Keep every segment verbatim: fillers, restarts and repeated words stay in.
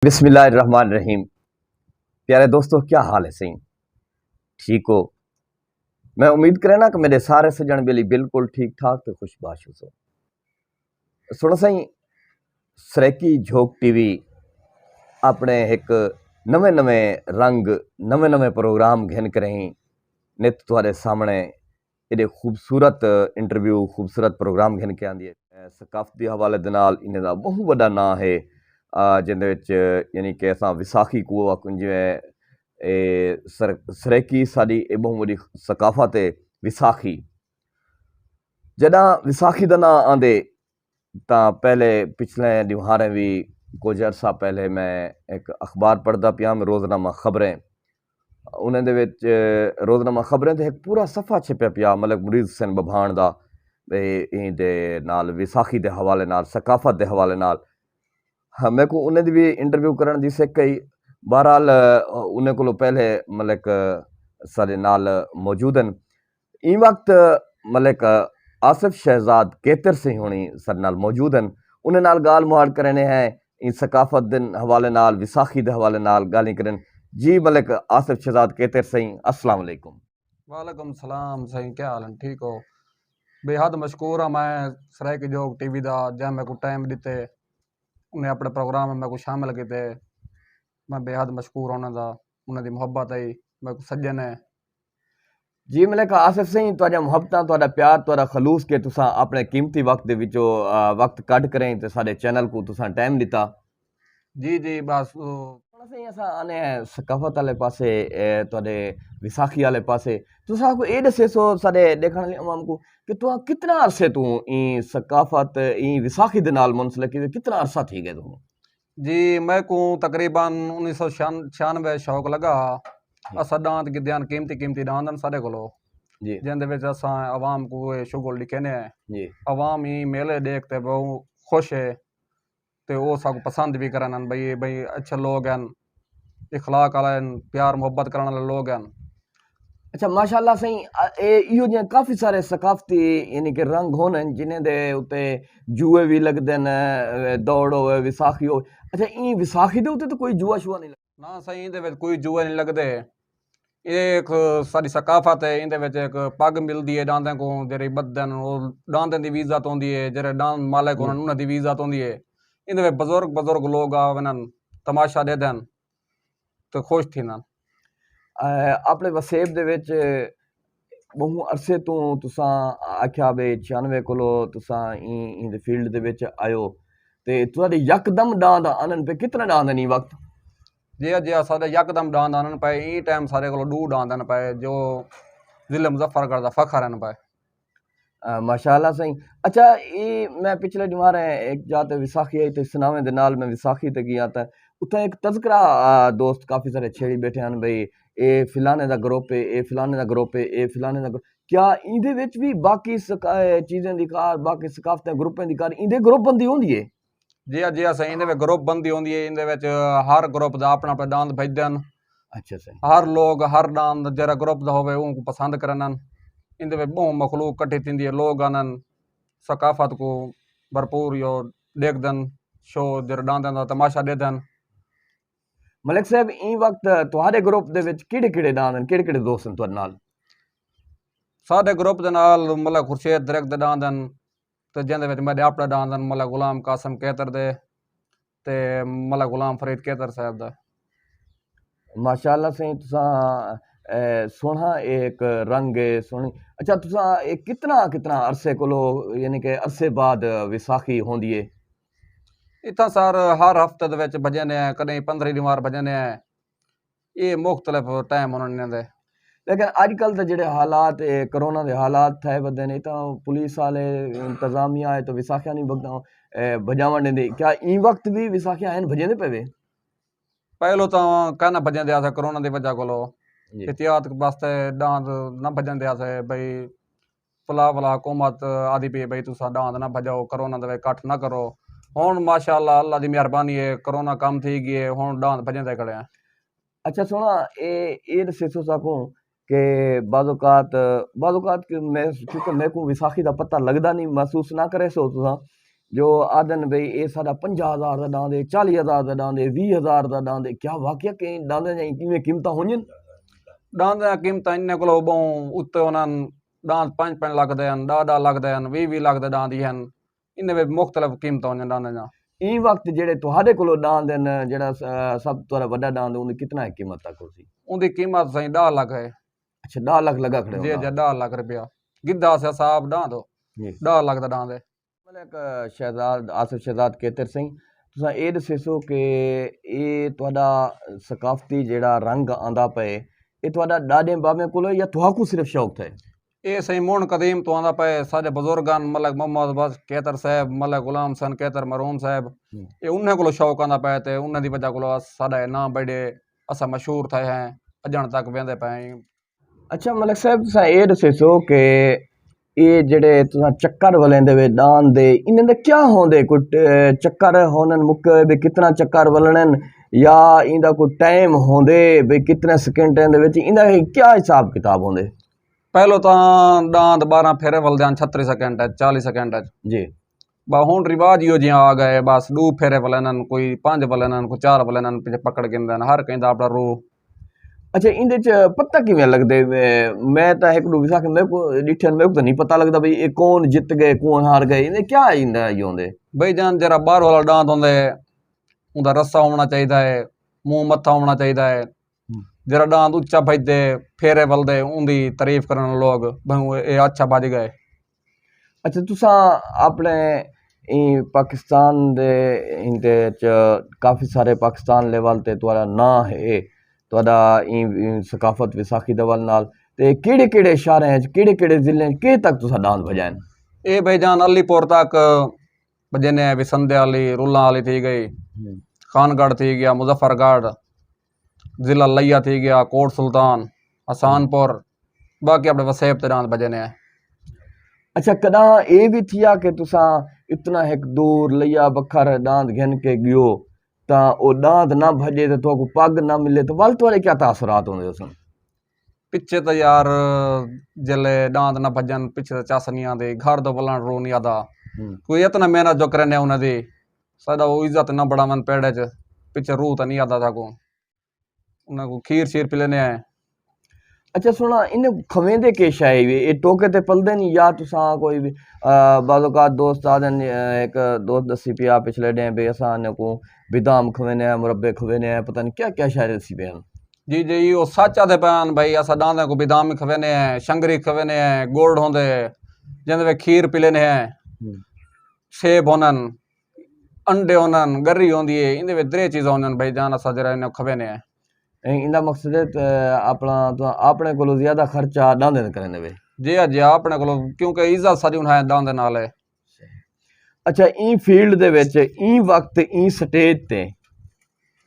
بسم اللہ الرحمن الرحیم۔ پیارے دوستو، کیا حال ہے سئیں؟ ٹھیک ہو؟ میں امید کرنا کہ میرے سارے سجن بیلی بالکل ٹھیک ٹھاک تے خوش باش ہو سو۔ سنو سائیں، سرائیکی جھوک ٹی وی اپنے ایک نویں نویں رنگ، نویں نویں پروگرام گھن کریں نت تہاڈے سامنے ایڈے خوبصورت انٹرویو، خوبصورت پروگرام گھن کے آندی ہے۔ ثقافت دے حوالے دے نال انہیں دا بہت وڈا ناں ہے، آ، جن دے وچ یعنی کہ اساں وساخی کو آکھوں جویں اے سر-، سرائیکی ساڈی اے بہت وڈی ثقافت ہے وساخی۔ جڈاں وساخی دا ناں آندے تاں پہلے پچھلے ڈیوہاریں وی کچھ عرصہ پہلے میں ایک اخبار پڑھدا پیاں، روزنامہ خبریں۔ انہیں دے وچ روزنامہ خبریں تے ایک پورا صفحہ چھپیا پیا ملک مرید حسین ببھان دا، اے، ایں دے نال وساخی دے حوالے نال، ثقافت دے حوالے نال۔ ہاں، میکوں انہیں دی وی انٹرویو کرن دی سک کئی۔ بہرحال، انہیں کولوں پہلے ملک ساڈے نال موجود ہیں۔ ایں وقت ملک آصف شہزاد کیتر سئیں ہونی ساڈے نال موجود ہیں۔ انہیں نال گال مہاڑ کرینے ہیں، ایں ثقافت دے حوالے نال، وساخی دے حوالے نال گالیں کرن۔ جی ملک آصف شہزاد کیتر سئیں، السلام علیکم۔ وعلیکم السلام سائیں، کیا حال ہیں؟ ٹھیک ہو؟ بے حد مشکور ہاں میں سرائیکی جھوک ٹی وی دا، جنہیں میکوں ٹائم ڈتے، انہیں اپنے پروگرام میں میکوں شامل کیتے۔ میں بے حد مشکور ہاں انہاں دا، انہاں دی محبت ہے، میکوں سجن ہے۔ جی ملک آصف سئیں، تہاڈیاں محبتاں، تہاڈا پیار، تہاڈا خلوص کہ تساں اپنے قیمتی وقت دے وچوں، آ، وقت کڈھ کریں تے ساڈے چینل کوں تساں ٹائم ڈتا۔ جی، جی، بس، او۔ ہݨ سئیں اساں آنے ہیں ثقافت والے پاسے، اے، تہاڈے وساخی والے پاسے۔ تساں کو اے ݙسے سو ساڈے ݙیکھݨ والے عوام کو کہ تہاں کتنا عرصے توں ایں ثقافت، ایں وساخی دے نال منسلک ہے، کتنا عرصہ تھی ڳئے تہاکوں؟ جی، میکوں تقریباً انیس سو چھیانوے شوق لڳا ہا۔ ہوں۔ اساں ݙاند گھدے ہن، قیمتی قیمتی ݙاند ہن ساݙے کولو۔ جی۔ جیندے وچ اساں عوام کوں اے شغل ݙکھیندے ہیں۔ جی۔ عوام ایں میلے ݙیکھ تے ٻہوں خوش ہے۔ تے او ساکوں پسند وی کرن ہن، بھئی، بھئی اچھے لوگ ہن، اخلاق والے ہن، پیار محبت کرݨ والے لوگ ہن۔ اچھا، ماشاءاللہ سئیں، اے ایہو جیہاں کافی سارے ثقافتی یعنی کہ رنگ ہوندن جنہیں دے اتے جوئے وی لڳدن، اے، دوڑ ہووے، وساخی ہووے۔ اچھا، ایں وساخی دے اتے تاں کوئی جوا شوا نہیں لڳدا؟ نہ سئیں، ایندے وچ کوئی جوئے نہیں لڳدے۔ اے ہک ساݙی ثقافت ہے، ایندے وچ ہک پڳ ملدی ہے ݙاندیں کوں، جیڑھی ٻدھدن، او ݙاندیں دی وی عزت ہوندی ہے، جیڑھے ݙاند مالک ہوندن، انہاں دی وی عزت ہوندی ہے۔ ایندے وچ بزرگ بزرگ لوگ آ ویندن، تماشا ݙیہدن تے خوش تھیندن۔ اے، اپݨے وسیب دے وچ ٻہوں عرصے توں تساں آکھیا وے چھیانوے کولو تساں ایں، ایں دے فیلڈ دے وچ آئیو تے تہاݙے یکدم ݙاند آندن پئے، کتنے ݙاند ہن ایں وقت؟ جی، جی، ساݙے یکدم ݙاند آندن پئے، ایں ٹائم ساݙے کولو ݙو ݙاند ہن پئے جو ضلع مظفر گڑھ دا فخر ہن پئے۔ آ، ماشاءاللہ سئیں۔ اچھا، اے میں پچھلے ݙیہاڑے ہک جاہ تے وساخی آئی تے سناویں دے نال میں وساخی تے ڳیا تاں اتھاں ہک تذکرہ، آ، دوست کافی سارے چھیڑی ٻیٹھے ہن بھئی اے فلانے دا گروپ ہے، اے فلانے دا گروپ ہے، اے فلانے دا گروپ۔ کیا ایندے وچ وی باقی ثقا-، اے چیزیں دی کار، باقی ثقافتیں، گروپیں دی کار، ایندے گروپ بندی ہوندی ہے؟ جی ہا، جی ہا سئیں، ایندے وچ گروپ بندی ہوندی ہے، ایندے وچ ہر گروپ دا اپݨا اپݨا ݙاند بھڄدن۔ اچھا سئیں۔ ہر لوگ، ہر ݙاند جیڑھا گروپ دا ہووے، اونکوں پسند کرن۔ ایندے وچ ٻہوں مخلوق کٹھی تھیندی ہے، لوگ آندن، ثقافت کوں بھرپور جو ݙیکھدن، شو جیڑھا ݙانداں دا تماشا ݙیہدن۔ ملک صاحب، ایں وقت تہاݙے گروپ دے وچ کیڑھے کیڑھے ݙاند ہن، کیڑھے کیڑھے دوست ہن تہاݙے نال؟ ساݙے گروپ دے نال ملک خورشید درک دے ݙاند ہن، تے جیندے وچ میݙے اپݨے ݙاند ہن، ملک غلام قاسم کیتر دے تے ملک غلام فرید کیتر صاحب دا۔ ماشاءاللہ سئیں، تساں، اے، سوہݨا اے ہک رنگ ہے، سوہݨی۔ اچھا، تساں اے کتنا، کتنا عرصے کولو، یعنی کہ عرصے بعد وساخی ہوندی ہے؟ اتھاں سر ہر ہفتے دے وچ بھڄیندے ہیں، کݙہیں پندرہیں ݙیہاڑ بھڄیندے ہیں۔ اے مختلف ٹائم ہوندن انہاں دے۔ لیکن اڄ کل دے جیڑھے حالات، اے کرونا دے حالات تھئے ودن، اے تاں پولیس والے، انتظامیہ ہے تاں وساخیاں نہیں بھڳداں، اے، بھڄاوݨ ݙیندی۔ کیا ایں وقت وی وساخیاں ہن بھڄیندے پئے وے؟ پہلو تاں کائنا بھڄیندے ہاسے کرونا دی وجہ کولو۔ جی۔ احتیاط واسطے ݙاند نہ بھڄیندے ہاسے، بھئی فلاں فلاں حکومت آہدی پئی ہے بھئی تساں ݙاند نہ بھڄاؤ، کرونا دے وچ کٹھ نہ کرو۔ ہݨ ماشاءاللہ اللہ دی مہربانی ہے، کرونا کم تھی ڳئی ہے، ہݨ ݙاند بھڄیندے کھڑے ہیں۔ اچھا سوہݨا، اے، اے ݙسیسو ساکوں کہ بعض اوقات، بعض اوقات کہ میں، کیونکہ میکوں وساخی دا پتہ لڳدا نہیں، محسوس نہ کریسو تساں، جو آہدن بھئی اے ساݙا پنجاہ ہزار دا ݙاند ہے، چالیہہ ہزار دا ݙاند ہے، ویہہ ہزار دا ݙاند ہے، کیا واقعہ کہیں ݙاندیں دیاں کیویں قیمتاں ہوندین؟ ݙاندیں دیاں قیمتاں انہیں کولوں ٻہوں اتے ہونن، ݙاند پنج پنج لکھ دے ہن، ݙاہ ݙاہ لکھ دے ہن، ویہہ ویہہ لکھ دے ݙاند ہی ہن۔ انہیں وچ مختلف قیمتاں ہوندین ݙاندیں دیاں۔ ایں وقت جیڑھے تہاݙے کولوں ݙاند ہن، جیڑھا س- سب تہاݙا وݙا ݙاند، اوندی کتنا ہے قیمت تک ہوسی؟ اوندی قیمت سائیں ݙاہ لکھ ہے۔ اچھا، ݙاہ لکھ لڳا کھڑے ہو جی؟ ݙاہ لکھ روپیہ گھدا سے صاحب ݙاند ہو۔ جی۔ ݙاہ لکھ دا ݙاند ہے۔ ملک شہزاد، آصف شہزاد کیتر سئیں، تساں اے ݙسیسو کہ اے تہاݙا ثقافتی جیڑھا رنگ آندا پئے، اے تہاݙا ݙاݙیں بابیں کولوں یا تہاکوں صرف شوق تھئے؟ اے سئیں مون قدیم توں آندا پئے، ساݙے بزرگ ہن ملک محمد عباس کیتر صاحب، ملک غلام حسین کیتر مرحوم صاحب، ہوں۔ اے انہیں کولوں شوق آندا پئے تے انہیں دی وجہ کولوں ساݙا اے ناں بݙے، اساں مشہور تھئے ہیں، اڄݨ تک ویندے پئے ہیں۔ اچھا ملک صاحب، تساں اے ݙسیسو کہ اے جیڑھے تساں چکر ولیندے وے ݙاند دے، انہیں دا کیا ہوندے؟ کوئی ٹ- چکر ہوندن مکے ہوئے بھئی کتنا چکر ولݨن، یا ایندا کوئی ٹائم ہوندے بھئی کتنے سیکنڈ دے وچ، ایندا کیا حساب کتاب ہوندے؟ پہلو تاں ݙاند ٻارہاں پھیرے ولدے ہن چھتری سیکنڈ اچ، چالیہہ سیکنڈ اچ۔ جی۔ با ہݨ رواج ایہو جیہاں آ ڳئے، بس ݙو پھیرے ولینن، کوئی پنج ولینن، کوئی چار ولینن، پچھے پکڑ گھندن، ہر کہیں دا اپݨا روح۔ اچھا، ایندے چ پتہ کیویں لڳدے؟ میں، میں تاں ہک ݙو وساخی میکوں ݙٹھن، میکوں تاں نہیں پتہ لڳدا بھئی اے کون جت ڳئے، کون ہار ڳئے، ایندے کیا ایندا ایہو ہوندے؟ بھئی جان، جیڑھا ٻاہر والا ݙاند ہوندے، اوندا رسہ ہووݨا چاہیدا ہے، منہ متھا ہووݨا چاہیدا ہے۔ ہوں۔ جیڑھا ݙاند اچا بھڄدے، پھیرے ولدے، اوندی تعریف کرن لوگ، بھئوں اے اچھا بھڄ ڳئے۔ اچھا، تساں اپݨے ایں پاکستان دے ایندے وچ کافی سارے پاکستان لیول تے تہاݙا ناں ہے، تہاݙا ایں، ایں ثقافت وساخی دے حوالے نال، تے کیڑھے کیڑھے شہریں وچ، کیڑھے کیڑھے ضلعیں وچ کیڑھے تک تساں ݙاند بھڄائن؟ اے بھائی جان، علی پور تک بھڄیندے ہیں، وسندے آلی، رلاں آلی تھی ڳئی، ہوں۔ خان گڑھ تھی ڳیا، مظفر گڑھ، ضلع لیہ تھی ڳیا، کوٹ سلطان، حسان پور، باقی اپݨے وسیب تے ݙاند بھڄیندے ہیں۔ اچھا، کݙاں اے وی تھیا کہ تساں اتنا ہک دور لیہ بکھر ݙاند گھن کے ڳیو، تاں او ݙاند نہ بھڄے تے تہاکوں پڳ نہ ملے، تے ول تہاݙے کیا تاثرات ہوندے ہوسن؟ پچھے تاں یار، جیلے ݙاند نہ بھڄن، پچھے تاں چس نہیں آندی، گھر دا ولݨ روح نہیں آندا۔ ہوں۔ کوئی اتنا محنت جو کریندے انہاں دی، ساݙا او عزت نہ بݨاون پیڑ اچ، پچھے روح تاں نہیں آندا ساکوں۔ انہاں کوں کھیر شیر پلیندے ہیں۔ اچھا سݨا، انہیں کھویندے کے شے وے؟ اے ٹوکے تے پلدن یا تساں کوئی بھی، آ، بعض اوقات دوست آہدن، آ، ہک دوست ݙسی پیا پچھلے ݙینہہ بھئی اساں انہیں کوں بدام کھویندے ہیں، مربے کھویندے ہیں، پتہ نہیں کیا کیا شے ݙسی پئے ہن۔ جی، جی، او سچ آہدے پئے ہن بھئی، اساں ݙاندیں کوں بدام کھویندے ہیں، شنگری کھویندے ہیں، گڑ ہوندے، جیندے وچ کھیر پلیندے ہیں، ہوں۔ سیب ہونن، انڈے ہونن، گری ہوندی ہے، ایندے وچ درے چیزاں ہوندن بھائی جان، اساں جیڑھا انہیں کھویندے ہیں۔ ایں، ایندا مقصد ہے تے اپݨا، تاں اپݨے کولوں زیادہ خرچہ ݙاندیں تے کریندے وے۔ جی ہا، جی ہا، اپݨے کولوں، کیونکہ عزت ساݙی انہاں ݙاند دے نال ہے۔ اچھا، ایں فیلڈ دے وچ، ایں وقت، ایں سٹیج تے،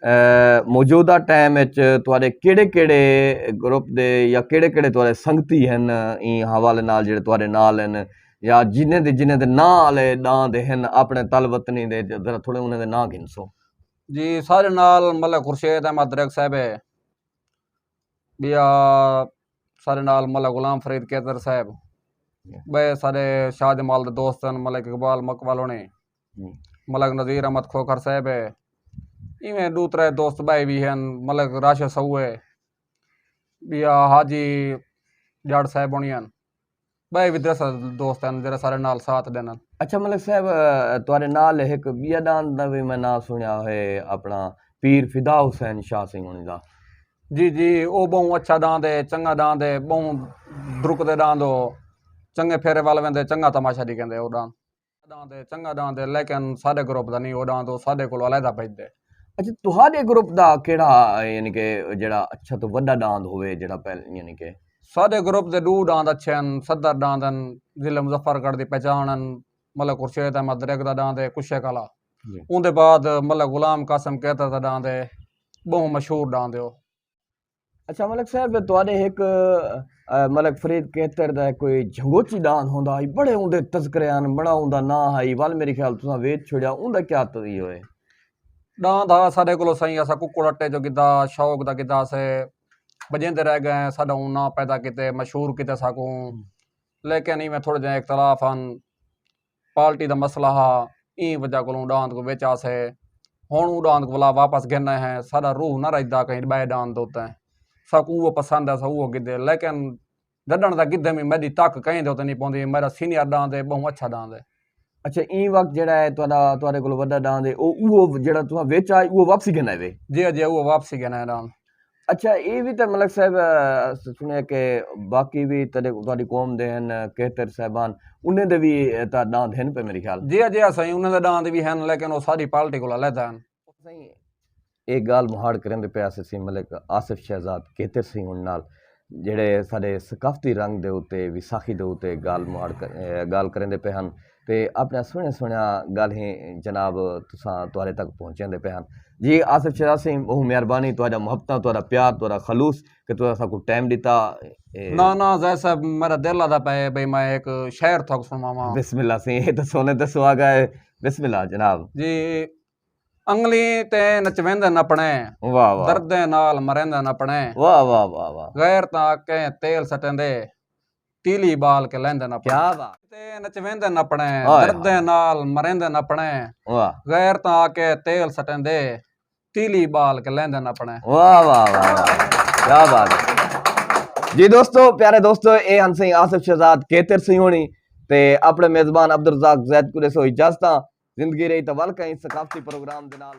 اے، موجودہ ٹائم وچ تہاݙے کیڑھے کیڑھے گروپ دے یا کیڑھے کیڑھے تہاݙے سنگتی ہن ایں حوالے نال جیڑھے تہاݙے نال ہن، یا جنہیں دے، جنہیں دے ناں آلے ݙاند ہن اپݨے تل وطنی دے، ذرا تھوڑے انہیں دے ناں گھنسو؟ جی، ساݙے نال ملک خورشید احمد دریک صاحب ہے، ٻیا ساݙے نال ملک غلام فرید کیتر صاحب، ٻئے ساݙے شاہ جمال دے دوست ہن، ملک اقبال مکوال ہوݨی، ہوں۔ ملک نذیر احمد کھوکھر صاحب ہے، ایویں ݙو ترے دوست ٻئے وی ہن، ملک راشد سہو ہے، ٻیا حاجی ڄاڑ صاحب ہوݨی ہن۔ ٻئے وی درس دوست ہن جیڑھے ساݙے نال ساتھ ݙیندن۔ اچھا ملک صاحب، اے، تہاݙے نال ہک ٻیا ݙاند دا وی میں ناں سݨیا ہے، اپݨا پیر فدا حسین شاہ سئیں ہوݨی دا۔ جی، جی، او ٻہوں اچھا ݙاند ہے، چنڳا ݙاند ہے، ٻہوں ڈرکدے ݙاند ہو، چنڳے پھیرے ول ویندے، چنڳا تماشا ݙکھیندے او ݙاند۔ ݙاند ہے، چنڳا ݙاند ہے، لیکن ساݙے گروپ دا نہیں او ݙاند، او ساݙے کولوں علیحدہ بھڄدے۔ اچھا، تہاݙے گروپ دا کیڑھا، یعنی کہ جیڑھا اچھا توں وݙا ݙاند ہووے، جیڑھا پہل-، یعنی کہ؟ ساݙے گروپ دے ݙو ݙاند اچھے ہن، صدر ݙاند ہن، ضلع مظفر گڑھ دی پہچاݨ ہن، ملک خورشید احمد دریک دا ݙاند ہے، کشے کالا۔ جی۔ اوندے بعد ملک غلام قاسم کیتر دا ݙاند ہے، ٻہوں مشہور ݙاند ہے او۔ اچھا ملک صاحب، تہاݙے ہک، آ، ملک فرید کیتر دا کوئی جھنگوچی ݙاند ہوندا ہئی، بڑے اوندے تذکرے ہن، بڑا اوندا ناں ہئی، ول میرے خیال تساں ویچ چھوڑیا، اوندا کیا تئی ہوئے؟ ݙاند ہا ساݙے کولوں سئیں، اساں ککڑ اٹے جو گھدا، شوق دا گھدا سے، بھڄیندے رہ ڳئے ہیں، ساݙا اوں ناں پیدا کیتے، مشہور کیتے ساکوں۔ لیکن ایویں تھوڑے جہے اختلاف ہن، پارٹی دا مسئلہ ہا، ایں وجہ کولوں ݙاند کوں وچ آسے۔ ہݨ اوں ݙاند کوں ولا واپس گھن آئے ہیں، ساݙا روح نہ رڄدا کہیں ٻئے ݙاند دے اتے۔ ساکوں اوہو پسند ہے، اساں اوہو گھدے، لیکن گھدݨ دا گھدم ہی میݙی تک کہیں دے اتے نہیں پوندی، میݙا سینئر ݙاند ہے، ٻہوں اچھا ݙاند ہے۔ اچھا، ایں وقت جیڑھا ہے تہاݙا، تہاݙے کول وݙا ݙاند ہے، او اوہو جیڑھا تساں وچ آئے، اوہو واپسی گھن آئے وے؟ جی، جی، اوہو واپسی گھن آئے ݙاند۔ اچھا، اے وی تے ملک صاحب، آ، سُݨیا کہ باقی وی تیݙے، تہاݙی قوم دے ہن، کہتر صاحبان، انہیں دے وی تاں ݙاند ہن پئے میرے خیال۔ جی، جی، سائیں، انہیں دے ݙاند وی ہن، لیکن او ساݙی پارٹی کول علیحدہ ہن۔ سائیں، اے ڳالھ مہاڑ کریندے پئے ہاسے سئیں ملک آصف شہزاد کہتر سئیں ہݨ نال، جیڑھے ساݙے ثقافتی رنگ دے اتے وساخی دے اتے ڳالھ مہاڑ ک-، اے، ڳالھ کریندے پئے ہن تے اپݨیاں سوہݨیاں سوہݨیاں ڳالھیں جناب تساں تہاݙے تک پہنچیندے پئے ہن۔ جی آصف شہزاد سئیں، ٻہوں مہربانی تہاݙا محبتاں، تہاݙا پیار، تہاݙا خلوص کہ تساں ساکوں ٹائم ݙتا۔ اے، نہ، نہ، زید صاحب، میݙا دل آہدا پئے بھئی میں ہک شعر تہاکوں سݨواواں۔ بسم اللہ سئیں، اے تاں سونے تے سہاڳا ہے۔ بسم اللہ جناب۔ جی، انگلیں تے نچویندن اپݨے، واہ، واہ۔ دردیں نال مریندن اپݨے۔ واہ، واہ، واہ، واہ۔ غیر تاں آکیں تیل سٹیندے، تیلی ٻال کے لیندن اپݨے۔ کیا بات۔ تے نچویندن اپݨے، ہائے، دردیں ہائے۔ نال مریندن اپݨے۔ واہ۔ غیر تاں آکیں تیل سٹیندے، تیلی ٻال کے لیندن اپݨے۔ واہ، واہ، واہ، واہ۔ کیا بات ہے۔ جی دوستو، پیارے دوستو، اے ہن سئیں آصف شہزاد کہتر سئیں ہوݨی تے اپݨے میزبان عبدالرزاق زید کوں ݙیسو اجازتاں۔ زندگی رہی تاں ول کہیں ثقافتی پروگرام دے نال۔